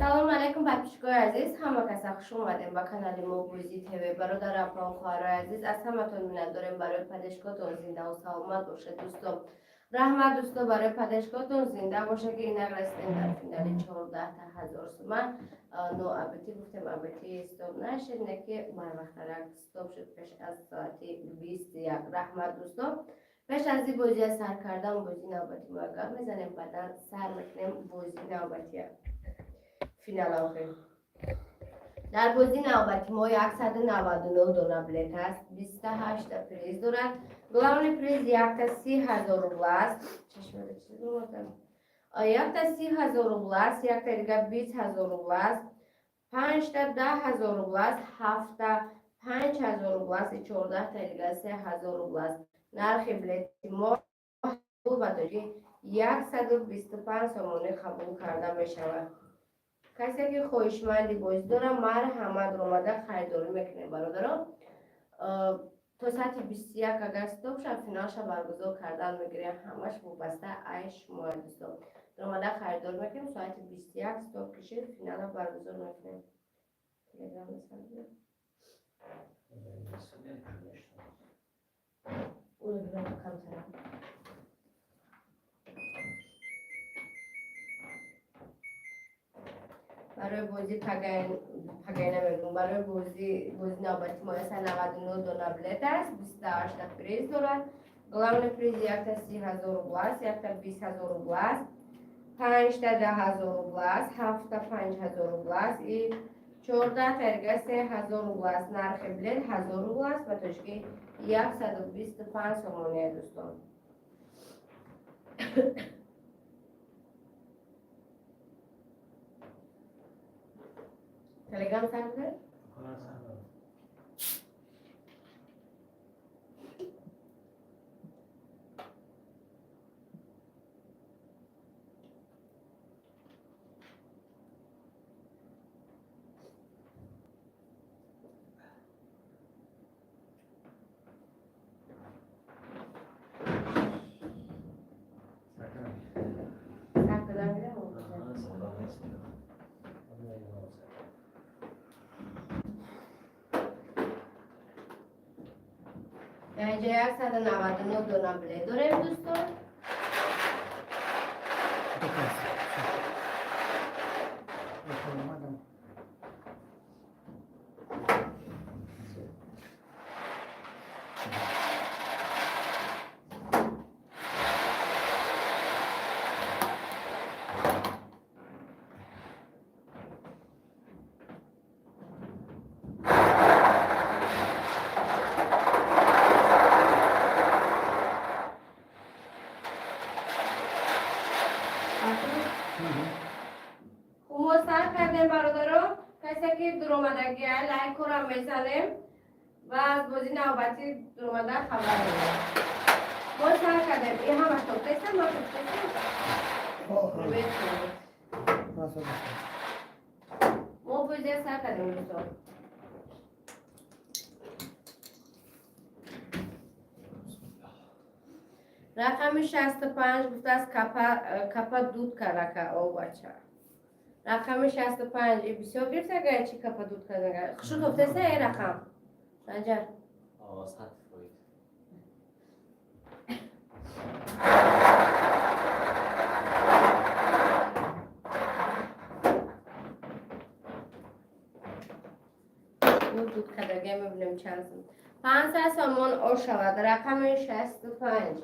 Салому алайкум, подписчикои азиз, ҳама каса хуш омадем ба канали мо Бозӣ ТВ. Бародар, апа, хоҳарои азиз, аз ҳаматон миннатдорем барои поддержкатон. Зиндаву саломат бошед, дӯсто. Раҳмат, дӯсто, барои поддержкатон. Зинда боша, ки инак расидем дар финали 14 000 суман. Но абити гуфтем, абити стоп нашед, не ки барвақтарак стоп шуд, пеш аз соати 21. Раҳмат, дӯсто. Пеш аз ин бозия сар кардан, бозӣ навбати мо гап мезанем, баъдан сар мекунем бозӣ навбатия, финал охир. Дар бозӣ навбати мо 199 дона билет аст, 28-та приз дорад. Главный приз якта 30 000 рубл аст. Якта 30 000 рубл аст, якта дига 20 000 рубл аст, панҷта 10 000 рубл аст, ҳафта 5000 рубл аст, 14-та дига 3000 рубл аст. Нархи билети мо ба тоҷи 125 сомонӣ қабул карда мешавад. Касе ки хоҳишманди бозӣ дорам, марҳамат, омада харидорӣ мекунем, бародаро. То соати 21 агар стоп шав, финалша баргузор кардан мегирем. Ҳамаш вобаста ай шумо, дӯсто. Омада харидорӣ мекунем, соати 21 стоп кишид, финала баргузор мекунем. Телеграм. Камтарам. Барои бозӣ пагайна мегӯм, барои бозӣ навбати мо 199 дона билет аст, 28-та приз дорад. Главный приз якта 30 000 рубл аст, якта 20 000 рубл аст, панҷта 10 000 рубл аст, ҳафта 5000 рубл аст и 14-та дига 3000 рубл аст. Нархи билет 1000 рубл аст, ба тоҷикӣ 125 сомония, дӯстон. Телеграм сар буда? Сар кардан гирем? Дар инҷа 199 дона билет дорем, дӯстон. Доказ. Омадам. Хуб, мо сар кардем, бародаро. Касе ки дуромадагия, лайкҳоро мезанем ва аз бозӣ навбатӣ дуромада хабар медиҳем. Мо сар кардем. Ин ҳамаш топтесам, ма топтесам. Nasıl? Мо бозия сар кардем, дӯстон. Рақами 65 гуфтааст: капа капа дуд карака. О бача, рақами 65 и бисёр гирифтага, чи капа дуд кардага. Хушу топтеса э рақам, Санҷар? 100%. Дуд кардага, мебинем чанд сум. 500 сомон о шавад, рақами 65.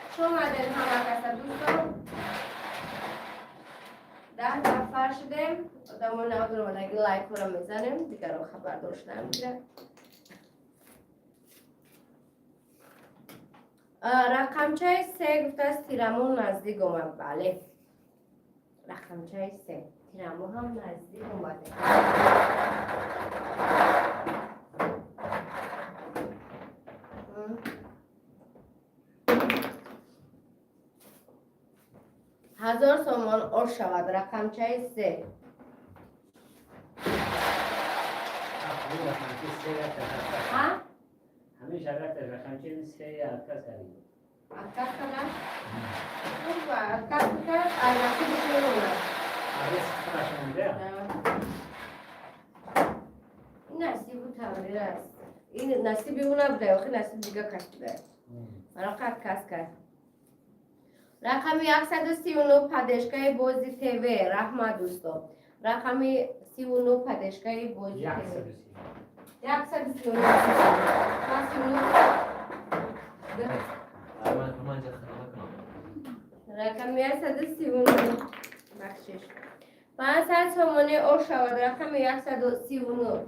Хуш омадед ҳама каса, дӯстон. 10 нафар шудем. Одамои нав дуромадаги, лайкҳоро мезанем, дигарон хабардор шудан мегирад. Рақамчаи се гуфтааст: тирамоҳ наздик омад. Бале, рақамчаи се, тирамоҳ ҳам наздик омаде. 1000 сомон ош шавад, рақамчаи се. Ҳамин рақамчи се. Ҳа. Ҳамин шарат рақамчи се отказ кардем. Отказ кардан? Отказ кард, а насибиш мемонад. Арис худаш монда. Ин насибу тақдир аст. Ин насиби ӯ набуда, охи насиби дига кас буда. Бароқа отказ кард. Рақами 139, поддержкаи Бози ТВ. Раҳмат, дӯсто. Рақами 39, поддержкаи Бози ТВ. 130. 139. Ман 39. Ман инҷа хато накунам. Рақами 139. Бахшиш. 500 сомонӣ ош шавад, рақами 139.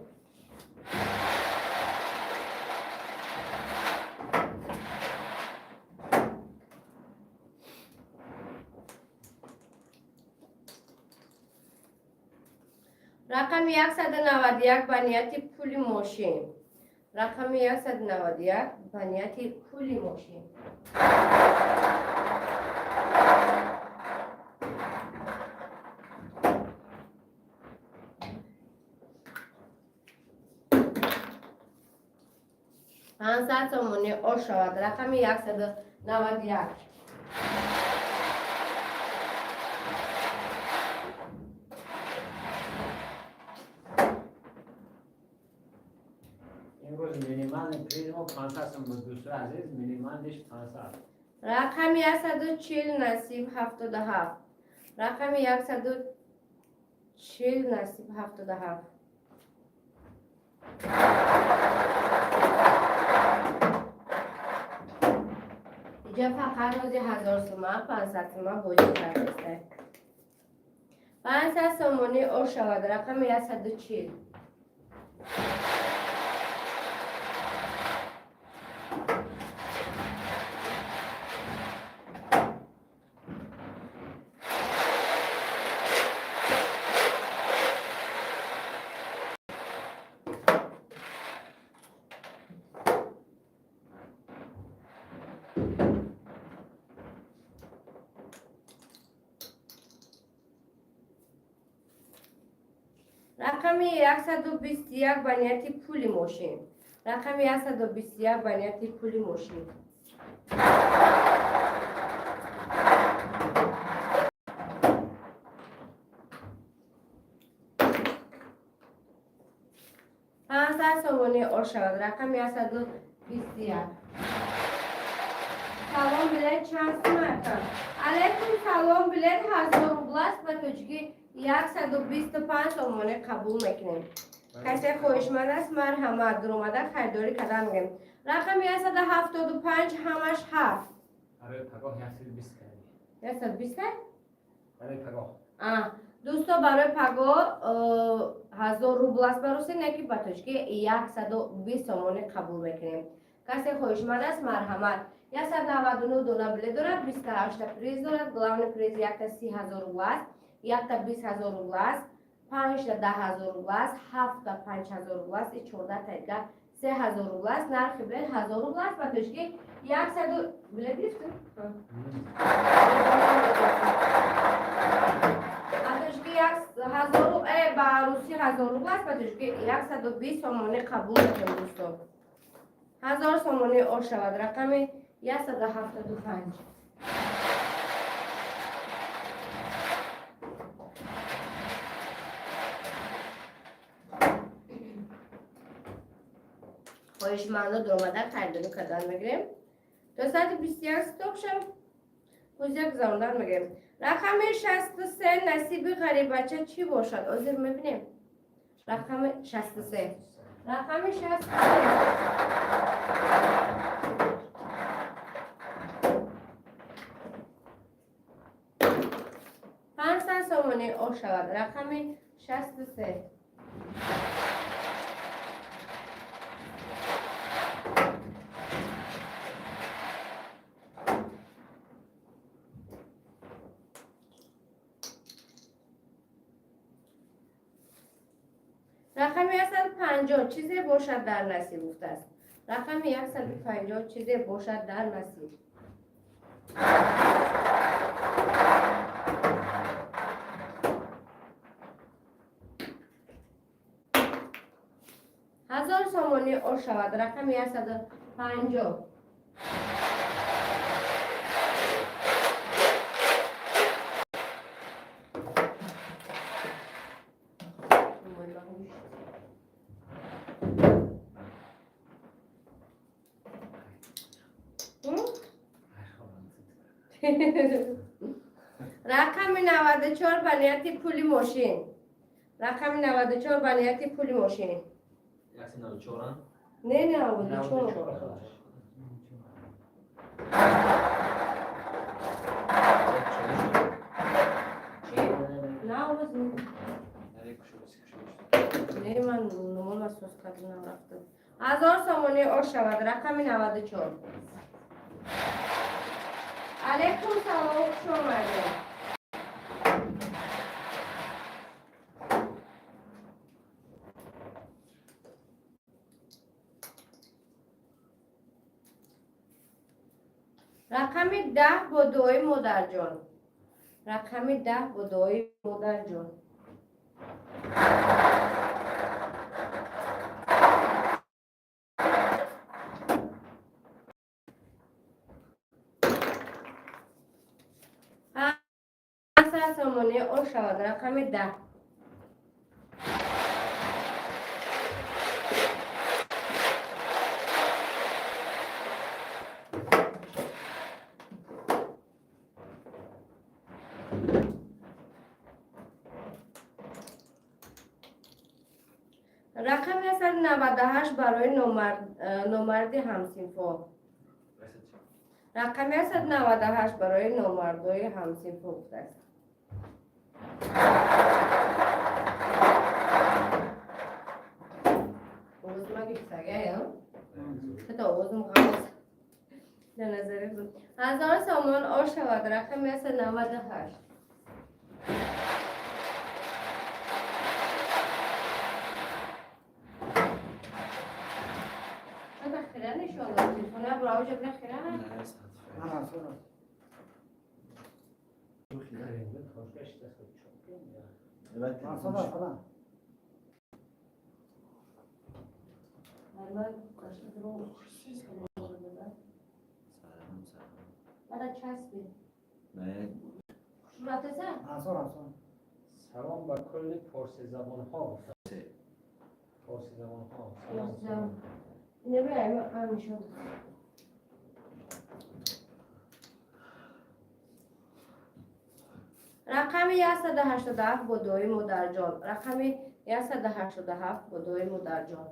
Рақами 191, ба нияти пули мошин. Рақами 191, ба нияти пули мошин. 500 сомонӣ ош шавад, рақами 191. Имрӯз минимальный приз мо 500 сом буд, дӯстои азиз, минимальныйш 500. Рақами 140, насиб 77. Рақами 140, насиб 77. Иҷа фақат рӯзи 1000 сума, 500 сума бозӣ кардаста. 500 сомонӣ ош шавад, рақами 140. Рақами 121, ба нияти пули мошин. Рақами 121, ба нияти пули мошин. 500 сомонӣ ош шавад, рақами 121. Салом, билет чанд сумака? Алейкум салом, билет 1000 рубл аст, ба тоҷикӣ 125 сомонӣ қабул мекунем. Касе хоҳишманд аст, марҳамат, дуромада харидорӣ кардан мегӯем. Рақами 175, ҳамаш ҳафт. Барои пагоҳ 120 кардӣ. 120? Барои пагоҳ. Дӯсто, барои пагоҳ 1000 рубл аст ба русӣ, не ки ба тоҷикӣ 120 сомонӣ қабул мекунем. Касе хоҳишманд аст, марҳамат. 199 дона билет дорад, 28 приз дорад. Главный приз якта 30 000 рубл аст, якта 20 000 рубл аст, панҷта 10 000 рубл аст, ҳафта 5000 рубл аст и 14 дига 3000 рубл аст. Нархи билет 1000 рубл аст, ба тоҷикӣ яксаду. Билет гирифтем, ба тоҷикӣ ҳазор, ба русӣ 1000 рубл аст, ба тоҷикӣ 120 сомонӣ қабул мекунем, дӯсто. 1000 сомонӣ ош шавад, рақами 175. Хоҳишмандо дуромада харидорӣ кардан мегирем. То соати 21 стоп шав, бозия гузарондан мегирем. Рақами 63, насиби ғарибача чӣ бошад, ҳозир мебинем. Рақами 63, рақами 63. 500 сомонӣ ош шавад, рақами 63. Рақами 150, чизе бошад дар насиб гуфтааст. Рақами 150, чизе бошад дар насиб. 1000 сомонӣ ош шавад, рақами 150. Рақами 94 ба нияти пули мошин. Рақами 94 ба нияти пули мошин. 194? Не, 94. 94. Чӣ? На, овоз не, ман номон соз кардам, рафтам. 1000 сомонӣ ош шавад, рақами 94. Алейкум салом, хуш омадед. Рақами 10 бо дуои модарҷон. Рақами 10 бо дуои модарҷон. 500 сомонӣ ош шавад, рақами 10. Рақами 198 барои номарди ҳамсинфо. Рақами 198 барои номардои ҳамсинфо гуфтааст. Овозима гирифтагая? Ҳатто овозим ғалз дар назари худ. 1000 сомон ош шавад, рақами 198. Чата хира нишон дод телефона буравҷа бира хира. Ана, сора. Сора, сора. Нормально, Бада часпи. Хушуратеса? Сора, сора. Салом ба кулли форсизабонҳо. Форсизабонҳо. Салом. Салом. Не бира, ам нишон. Рақами 187 бо дуои модарҷон. Рақами 187 бо дуои модарҷон.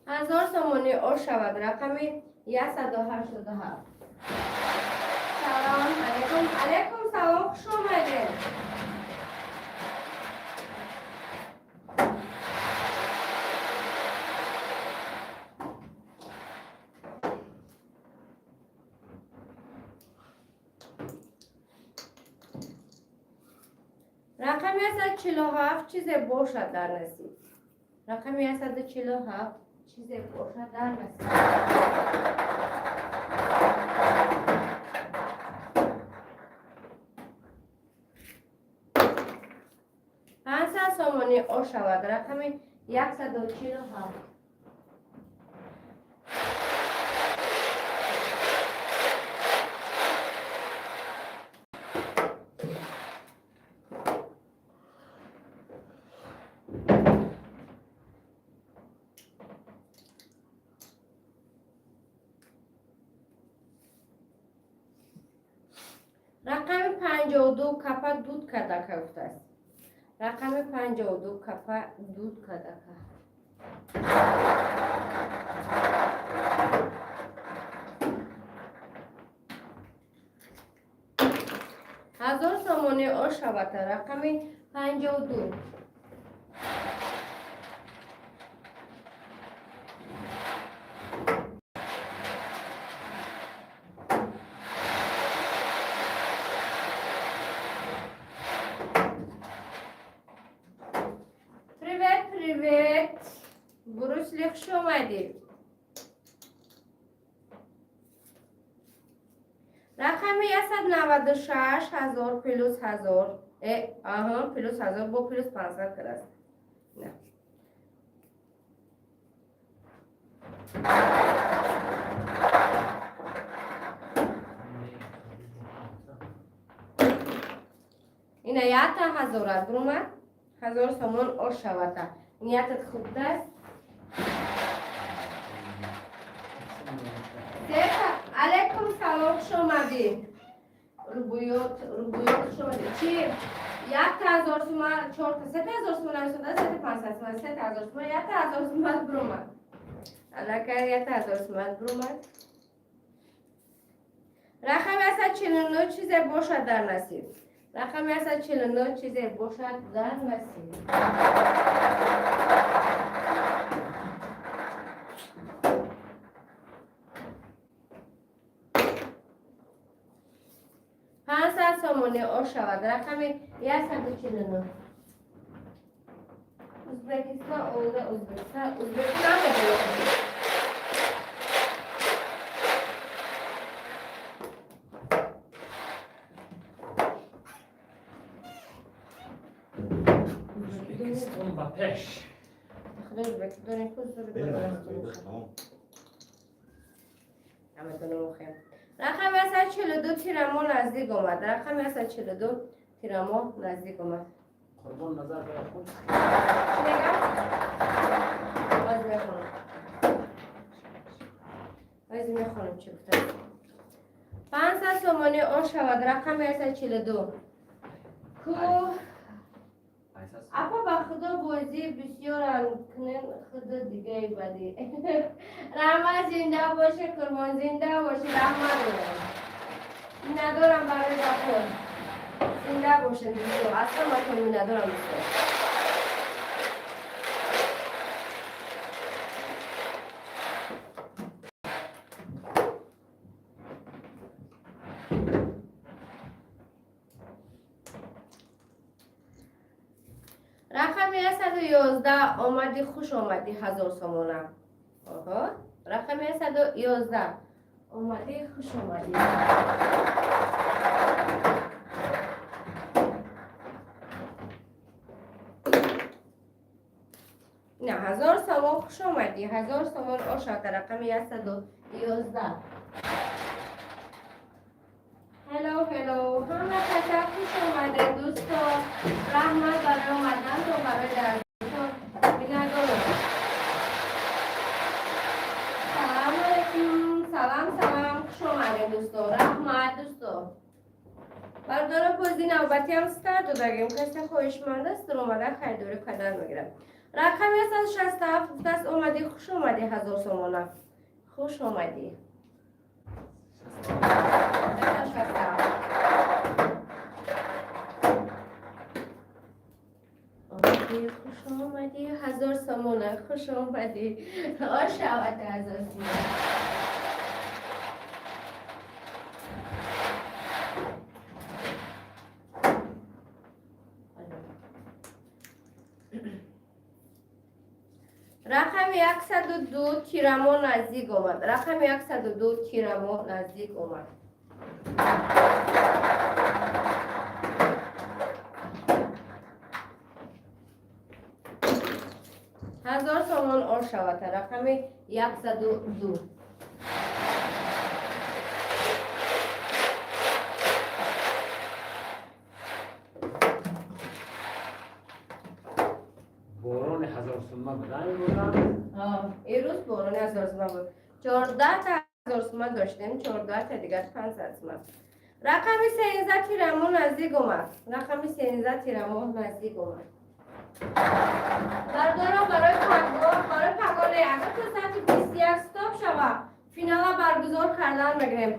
1000 сомонӣ ош шавад, рақами 187. Салом алейкум, алейкум салом, хуш омадед. Рақами 147, чизе бошад дар насиб. Рақами 147, чизе бошад дар насиб. 500 сомонӣ ош шавад, рақами 147. Рақами 52, капа дуд кадака гуфтааст. Рақами 52, капа дуд кадака. 1000 сомонӣ ош шавата, рақами 52. Привет, привет, Брусли, хуш омадӣ. Рақами 196, 1000 плюс 1000, аҳа, плюс 1000 бо плюс 500 кардааст. На. Ина якта ҳазорат бурумад, 1000 сомон ош шавата. Ниятат хуб даст. Сета, алейкум салом, хуш омадӣ. Рубуёт, рубуёт, хуш омадӣ. Чи? 1000 сума, чорта, 3000 сума нависонда, сета 500 сума, 3000 сума, 1000 сума бурумад. Аллакай 1000 сума бурумад. Рақами 149, чизе бошад дар насиб. Рақами 149, чизе бошад дар насиб. 500 сомонӣ ош шавад. Рақами 149. Узбекистон, олда Узбекистон, Узбекистон намедонам. Ӯзбекистон ба пеш. Худо, Узбекистони кузур. Тамом. Намедонам хем. Рақами 142, тирамо наздик омад. Рақами 142, тирамо наздик омад. Қурбон назар ба худ. Чӣ мегам? Боз мехонам. Боз мехонам чӣ гуфтам. 500 сомонӣ ош шавад. Рақами 142. Ку апа, ба худо бозӣ бисёран кунен, худо дигаи бадӣ. Раҳмат, зинда боше, Қурбон, зинда боши, раҳмат дорам. Миннатдорам барои гапҳо. Зинда бошед, дӯсто, аз ҳаматон миннатдорам, дӯсто. Рақами 111, омадӣ, хуш омадӣ, 1000 сомона. Оҳо, рақами 111, омадӣ, хуш омадӣ. На, 1000 сомон, хуш омадӣ, 1000 сомон ошата, рақами 111. Hello, hello, ҳама каса хуш омадед, дӯсто. Раҳмат барои омадантон, барои дардтон миннатдорам. Салом алейкум, салам, салам, хуш омадед, дӯсто, раҳмат, дӯсто. Бардора, бозӣ навбатиам старт додагем. Касе хоҳишманд аст, омада харидорӣ кардан мегирад. Рақами 167 гуфтааст: омадӣ, хуш омадӣ, 1000 сомона, хуш омадӣ. 167. Омадӣ, хуш омадӣ, 1000 сомона, хуш омадӣ, ошавад 1000 сомона. Рақами 102, тирамо наздик омад. Рақами 102, тирамо наздик омад. 1000 сомон ош шавад, рақами 102. Борони 1000 сумма будан имрӯзам. Ирӯз борони 1000 сума буд. 14 та 1000 сума доштем, 14 та дигар 500 сума. Рақами 13, тирамо наздик омад. Рақами 13, тирамо наздик омад. Бардорам, барои пагоҳ, барои пагоҳ не, агар то соати 21 стоп шава, финала баргузор кардан мегирем.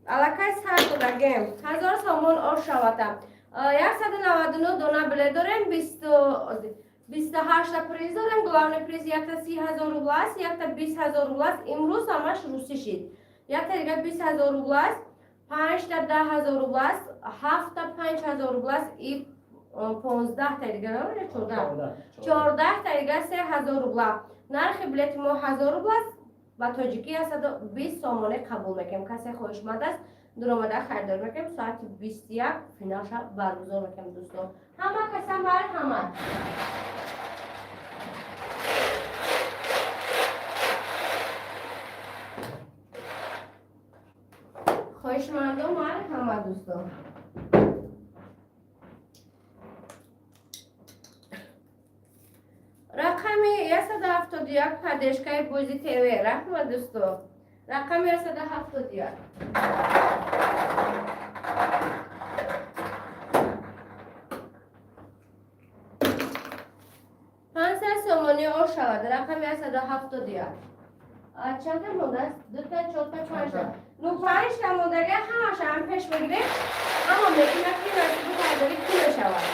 Аллакай сар додагем. 1000 сомон ош шавата. 199 дона билет дорем, 28-та приз дорем. Главный приз якта 30 000 рубл аст, якта 20 000 рубл аст. Имрӯз ҳамаш русӣ шид. Якта дигар 20 000 рубл аст, панҷта 10 000 рубл аст, ҳафта 5000 рубл аст и 15-та дигар, 14. 14-та дигар 3000 рубла. Нархи билети мо 1000 рубл аст. Ба тоҷикӣ 120 сомонӣ қабул мекунем. Касе хоҳишманд аст, дуромада харидор мекунем. Соати 21 финалша баргузор мекунем, дӯстон. Ҳама каса марҳамат. Хоҳишмандо, марҳамат, дӯстон. 171 поддержкаи Бозӣ ТВ. Раҳмат, дӯсто. Рақами 171. 500 сомонӣ ош шавад. Рақами 171. Чанда мондааст? Дута, чорта, панҷта. Ну, панҷта мондага, ҳамаша ҳам пеш мегирем. Ҳама мебинад, ки насибу тақдири кӣ мешавад.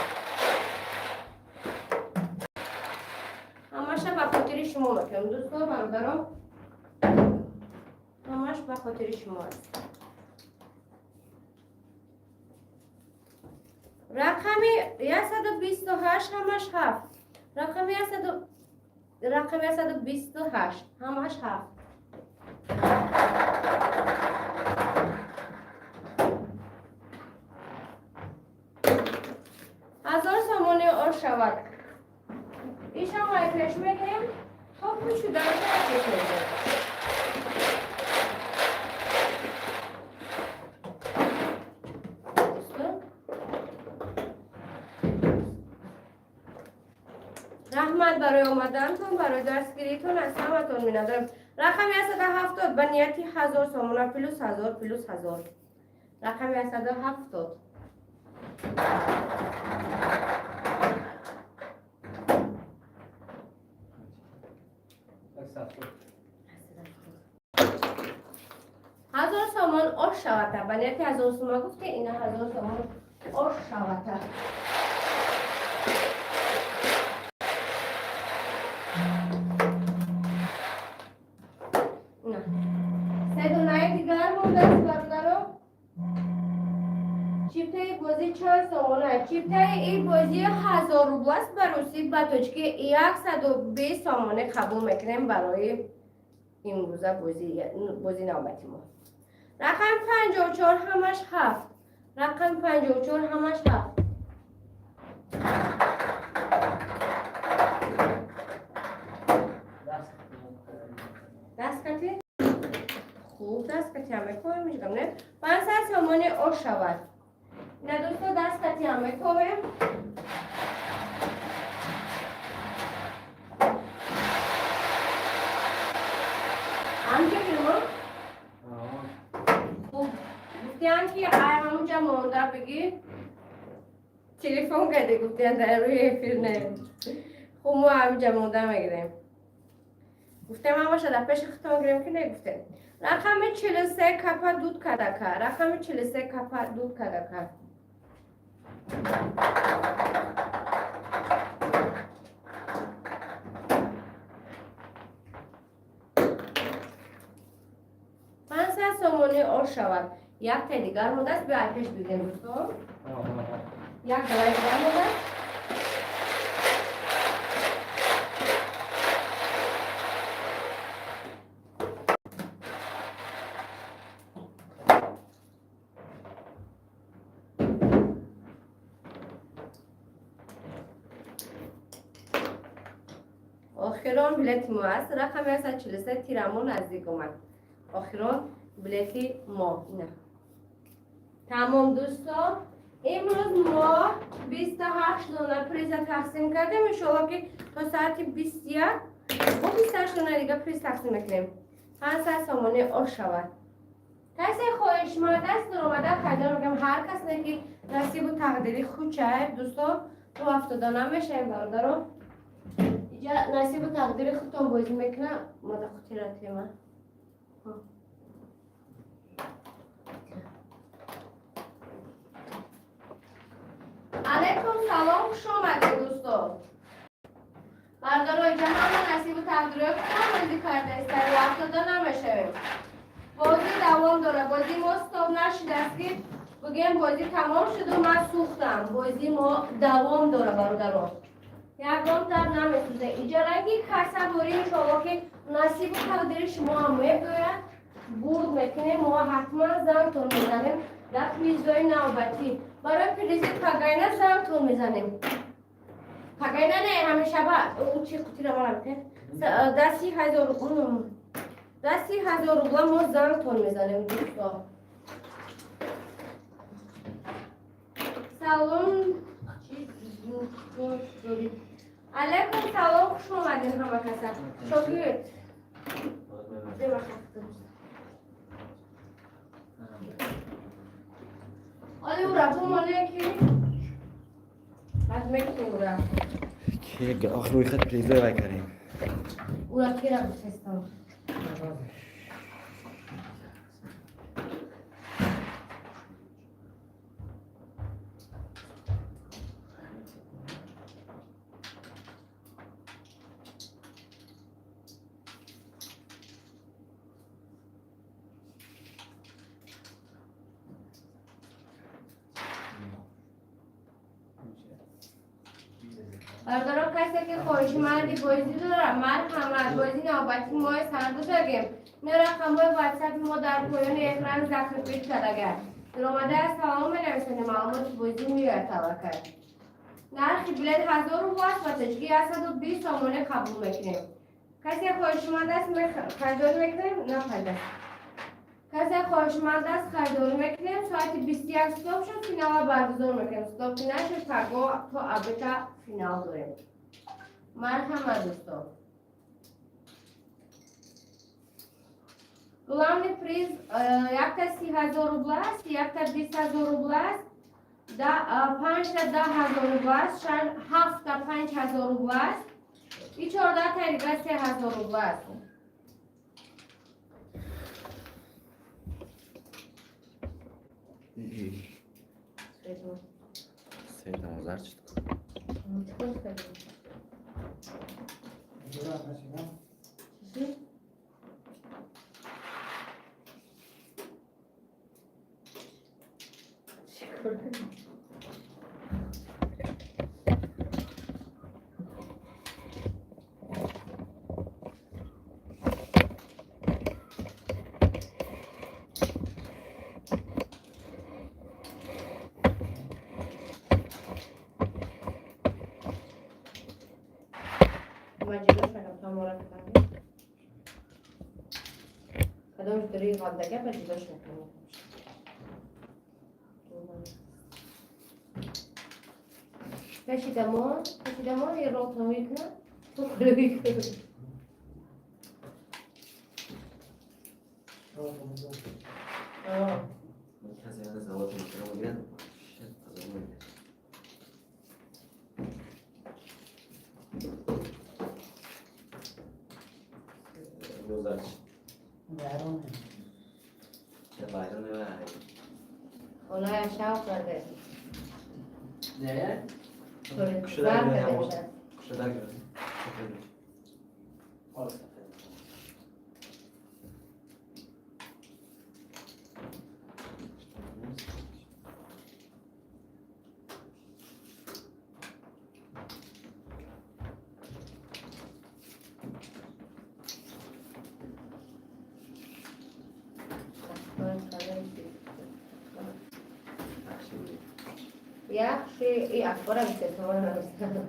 Ҳамаша ба хотири шумо мекунем, дӯсто, бародаро. Ҳамаш ба хотири шумо аст. Рақами 128, ҳамаш ҳафт. Рақами 128, ҳамаш ҳафт. 1000 сомонӣ ош шавад. Ишам ай пеш мегирем, то пуч шуданша пеш мегирем. Дӯсто, раҳмат барои омадантон, барои дастгиритон, аз ҳаматон миннатдорам. Рақами 170 ба нияти 1000 сомона, плюс 1000, плюс 1000. Рақами 170. 170. 1000 сомон ош шавата. Ба нияти 1000 сомон гуфте, ина 1000 сомон ош шавата. На. Се донаи дигар мондааст, бародаро. Чиптаи бозӣ чанд сомона? Чиптаи ин бозӣ 1000 рубл аст ба русӣ, ба тоҷикӣ 120 сомонӣ қабул мекунем барои имрӯза бозӣ навбати мо. Рақами 54, ҳамаш ҳафт. Рақами 54, ҳамаш ҳафт. Даст. Даст кати? Хуб, даст кати ҳам мекобем, ҳеҷ не. 500 сомонӣ ош шавад. На, дӯсто, даст кати ҳам мекобем. Ҳамҷо гирмо? Хуб, гуфтиям, ки ай ҳамунҷа монда бигӣ. Телефон карде, гуфтиям, дар рӯи эфир не. Хуб, мо ҳаминҷа монда мегирем. Гуфтем, ҳамаша дар пеши худтон гирем, ки негуфтем. Рақами 43, капа дуд кадака. Рақами 43, капа дуд кадака. 500 сомонӣ ош шавад. Якта дигар мондааст, биё ай пеш бигирем, дӯсто. Як давай дигар мондааст. Охирон билети мо аст. Рақами 143. Тирамо наздик омад. Охирон билети мо ина. Тамом, дӯсто, имрӯз мо 28 дона приза тақсим кардем. Иншоалло, ки то соати 21 мо 28 дона дига приз тақсим мекунем. 500 сомонӣ ош шавад. Касе хоҳишманд аст, дуромада хайдор мекунем. Ҳар кас не, ки насибу тақдири худчай, дӯсто, мо афтода намешавем, бародаро. Иҷа насибу тақдири худтон бозӣ мекунам. Мада хотира тема. Алайкум салом, хуш омадед, дӯсто. Бародаро, иҷа ҳама насибу тақдирои худтон бозӣ кардааст, афтода намешавем. Бозӣ давом дорад. Бозии мо стоп нашидааст, ки бигӯем, бозӣ тамом шуду ман сӯхтам. Бозии мо давом дорад, бародаро. Ягон дар намесӯза. Иҷа ранги касаборӣ, иншоалло, ки насибу тақдири шумо ҳам мегӯяд. Бурд мекунем, мо ҳатман зангтон мезанем дар призои навбатӣ. Барои призи пагайна зангтон мезанем. Пагайна не, ҳамешаба чи қутира марам дар 30 000, дар 30 000 рубла мо зангтон мезанем, дӯсто. Салом, дорӣ? Алейкум салом, хуш омадин ҳама каса. Шогирд. Бебахт. Оли ура бумоне ки баъд мекунем ура. Ки охир рӯи хат призой вай кардем. Ура кира гуфтестам. Бародарон, касе ки хоҳишманди бозӣ дорад, марҳамат, бозӣ навбати мои сар гузорем. Ина рақамҳои ватсапи мо дар поёни экран закрепить кардагар. Даромада салом менависонем, маълумоти бозӣ меояд талакай. Нархи билет 1000 рубл аст ва тоҷики 120 сомонӣ қабул мекунем. Касе хоҳишманд аст, харидорӣ мекунем, напайда. Касе хоҳишманд аст, харидорӣ мекунем. Соати 21 стоп шуд, финала баргузор мекунем. Стоп ки нашуд, паго то абета финал дорем. Марҳамат, дӯстон. Главный приз якта 30 000 рубла аст, якта 20 000 рубла аст, панҷта 10 000 рубла аст, ҳафта 5000 рубла аст, и 14-та дига 3000 рубла аст. Се назар чит. Чикор кардем? Ҷура нашидам. Чӣ? Чикор кардем? Ман ҷилош мекунам, тамора кардам. Кадомш дори ғалдага ба ҷилош мекунам. Кашидамон, кашидамон, и ротно мекунам. То кӯрӯи. Касе яна завод мекунам, мегирад. Шит, азоб мегирад. Нузар чит. Байрон. Байрон вай. Хоная шавқ карде. Не? Кушода Зар гирад, карде. Кушода гирад. Ҳол. Яхши, и акбара бисетомон нависта. Акбар.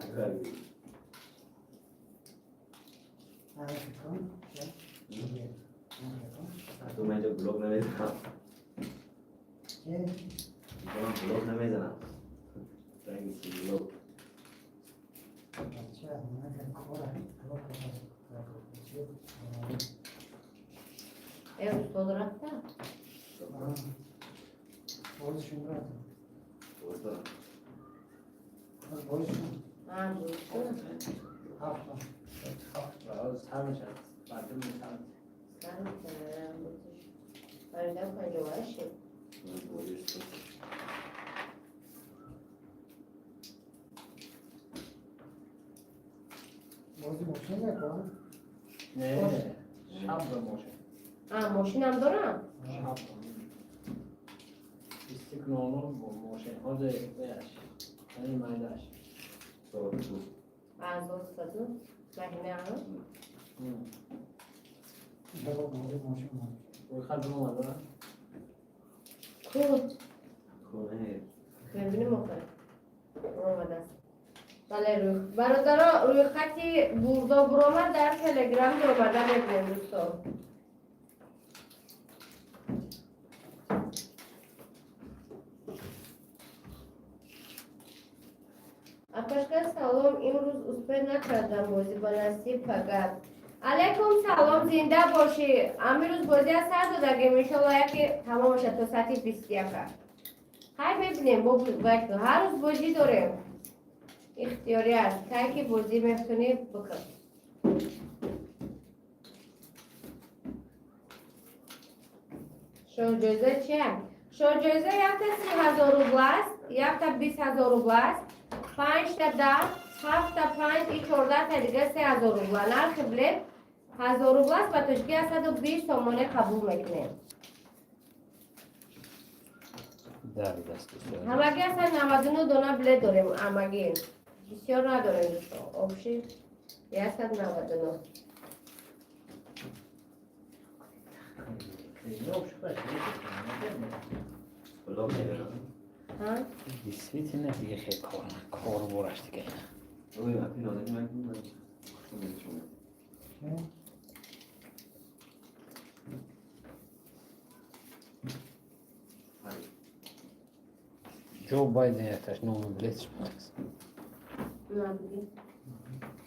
Акбар. Алейкум. Ту ман инҷо блог намезанам. Че? Ман блог намезанам. Ранги блог. Бача, ман кора. Блог. Че? Э, устод рафта? Бозишон брат. Устод. Бозишон. А, бозишон. Ҳафт. Ҳафт сар мешавад. Баъд мешавад. Сар мешавад. Парида 58. Бозишон. Бози мошин мекунам. Не, шаб ба мошин. А, мошинам дорам? Шаб. 21:00 бо мошин. Ҳозир бияш. Яъне майдаш. Соат. Азор саду. Маҳина. Бо бози мошин. Рӯйхат биромада? Ку? Хона. Мебинем охир. Омадааст. Бале, бародаро, рӯйхати бурдо буромад, дар Телеграм омада мебинем, дӯсто. Апашка, салом, имрӯз успеть накардам, бозӣ ба насиб пага. Алайкум салом, зинда бошӣ. Амирӯз бозӣ аз сар додагем, иншолло, яке тамом бошад то соати 21-а. Ҳай, мебинем, ҳар рӯз бозӣ дорем, ихтиёрӣ аст, кай ки бозӣ метунӣ, бикун. Шоҳҷоиза чия? Шоҳҷоиза якта 30 000 рубл аст, якта 20 000 рубл аст, панҷта 10, ҳафта панҷ и 14-та дига 3000 рубла. Нархи билет 1000 рубл аст, ба тоҷикӣ 120 сомоне қабул мекунем. Дар даст, дӯстони азиз. Ҳамагӣ асан 99 дона билет дорем, ҳамагӣ бисёр надорем, дӯсто, общий 199. Хеле шуд, Кулоб мебарам. Ҳа? Действительно, дига хеле кор кор бораш дига. Ой, апи нозани ман ман хушум мешавад. Чӣ? Ҷо Байден якташ номи билетш будааст. На, биги.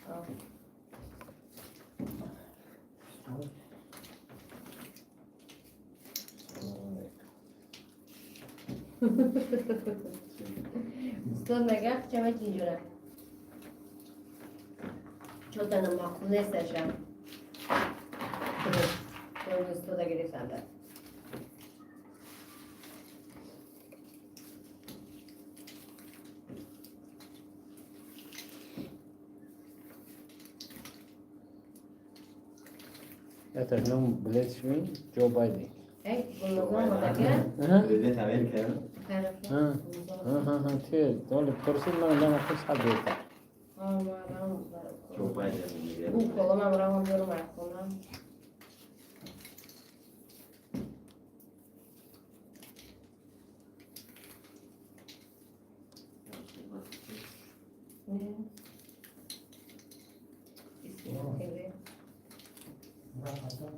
А. Стой. Салом алейкум. Устод мегӯяд, чама чиҷура чотана маъқул несташа. Устода гирифтанда. Якташ номи билетш ми Ҷо Байден. Эй, гулноза омадага. Президент Америка. Ти доли пурсид, ман дам худ сад беҳтар. Ҷо Байден мегӯяд. У коломам раҳом дорум айхонам. ТВ. Рафата.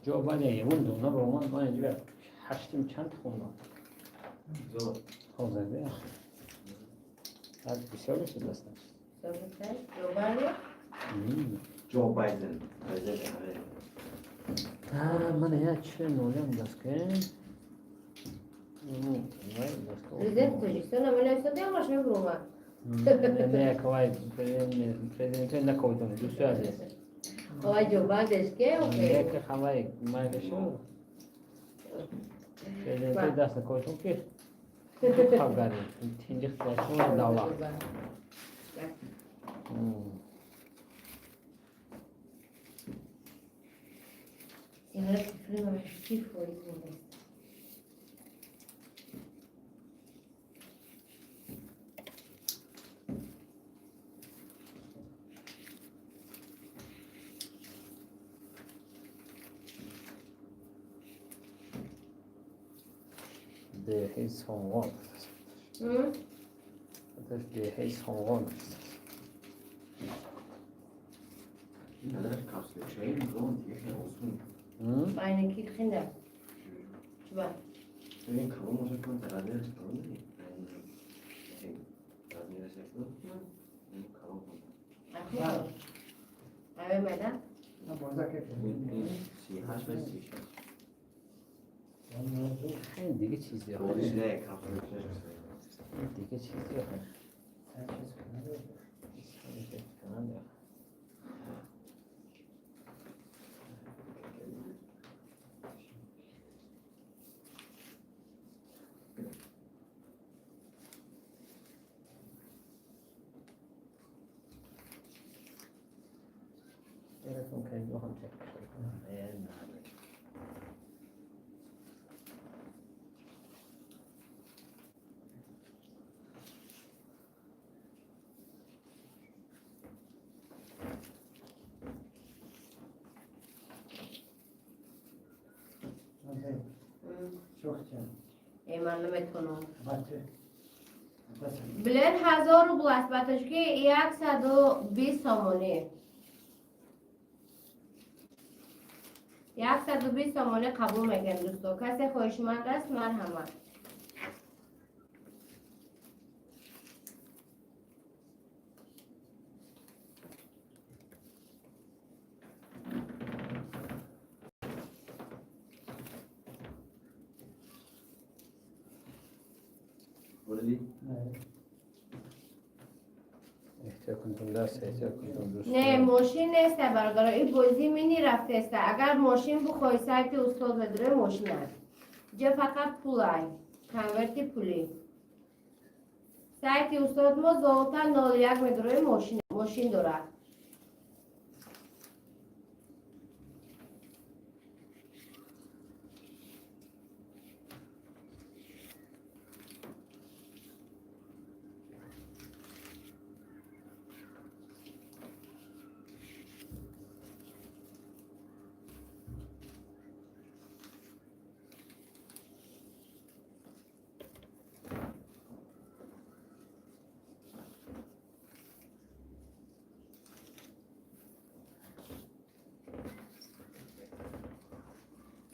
Ҷо Байден ягон дона баромад, ман инҷо ҳаштим чанд хондам. Зо. Ҳозир баъд бисёр мешуд даста. Ҷо Байден. Президент Америка. Ман як чӣ нолям даст ки Президент Тоҷикистон намелависад, ямаш мебуромад. Не, кавай президентои наковидон, дӯстои азиз. Ова Ҷо Байденш ке? Яке хавай майдашу президентои даст наковидон, ки хавгари тинҷи давлат. Сигарет куфри 30% мондаст. Деҳаи Сомғон. Деҳаи Сомғон. Ин дадар капсулчаи низом дига хеле осон. Айнаки хинда. Чуба? Бибин, калон бошад, кон размераш калон не? Размераш якду? Ин калон кон. Аве майда? На боза ке. Ин 38 ба 36. Хеле дига чизи. Бозиш не, капсулчааш. Дига чизи. Чиз кунад. Telefon кардем, ҳам чек кунам. Э, на. Шохча. Ман наметонам. Бача. Билет 1000 рубл аст, ба тоҷикӣ 120 сомонӣ. 120 сомонӣ қабул мекунем, дӯсто. Касе хоҳишманд аст, марҳамат. Буриди? Эҳтиёт кунтум даст, эҳтиёт кунтум дӯст. Не, мошин неста, бародаро. Ин бозӣ мини рафтеста. Агар мошин бухоҳӣ, сайти устод медуре, мошин аст. Ҷа фақат пулай, конверти пулӣ. Сайти устод мо золота 01 медуре, мошин дорад.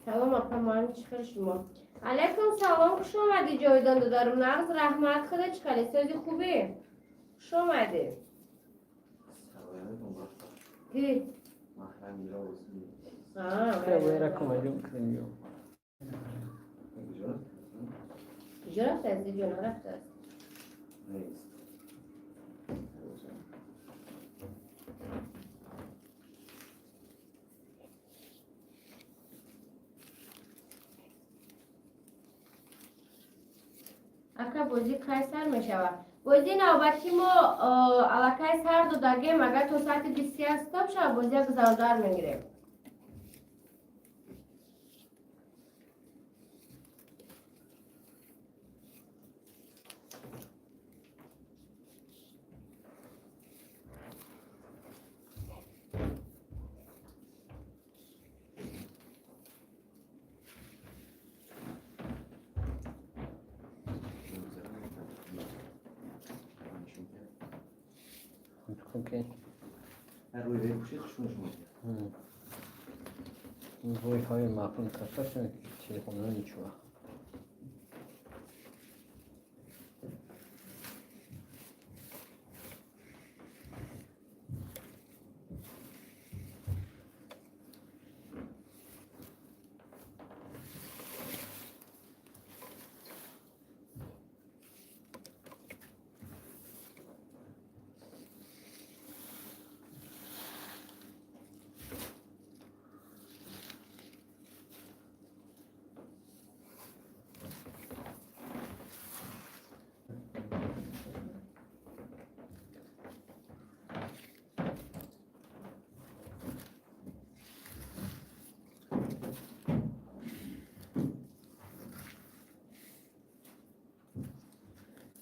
Салом, апа, ман чӣ хел шумо? Алайкум салом, хуш омадӣ, ҷовидон додарум. Нағз, раҳмат, худа чӣ хеле, сӯзи хубе? Хуш омадӣ. Салом алейкум. Ки? Маҳрами роз. Хеле кумадим кунем ё. Куҷо? Куҷо рафтааст? Ҷо нарафтааст. Нест. Ака, бозӣ кай сар мешавад? Бозии навбатӣ мо аллакай сар додагем. Агар то соати 21 стоп шавад, бозия гузарондар мегирем. Окей. Рӯи пӯши хушнуш мекунад. Вой-ҳои маъқул кардашон телефонҳо ничего.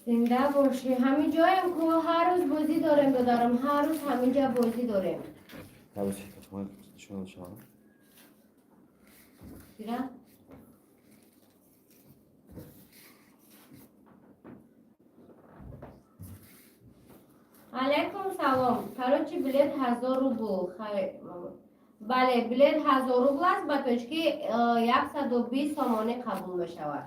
Зинда бошӣ. Ҳамин ҷоем ку, ҳар рӯз бозӣ дорем, додарам, ҳар рӯз ҳамин ҷа бозӣ дорем. Нишон шавам. Чира? Алайкум салом. Короче, билет 1000 рубл. Бале, билет 1000 рубл аст, ба тоҷикӣ 120 сомонӣ қабул мешавад.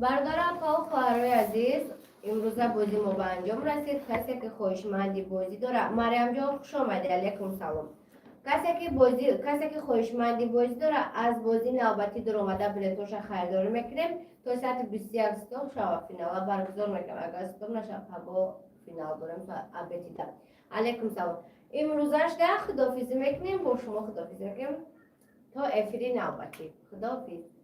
Бародарам, апаву хоҳарои азиз, имрӯза бозӣ мо ба анҷом расид. Касе ки хоҳишманди бозӣ дора, Марьямҷон, хуш омадӣ, алайкум салом. Касе ки бозӣ, касе ки хоҳишманди бозӣ дора, аз бозӣ навбатӣ дуромада билетоша харидорӣ мекунем. То соати 21 стоп шава, финала баргузор мекунем. Агар стоп нашава, паго финал дорем то обедида. Алайкум салом. Имрӯзашда худофизӣ мекунем, бо шумо худофизӣ мекунем то эфири навбатӣ. Худофиз.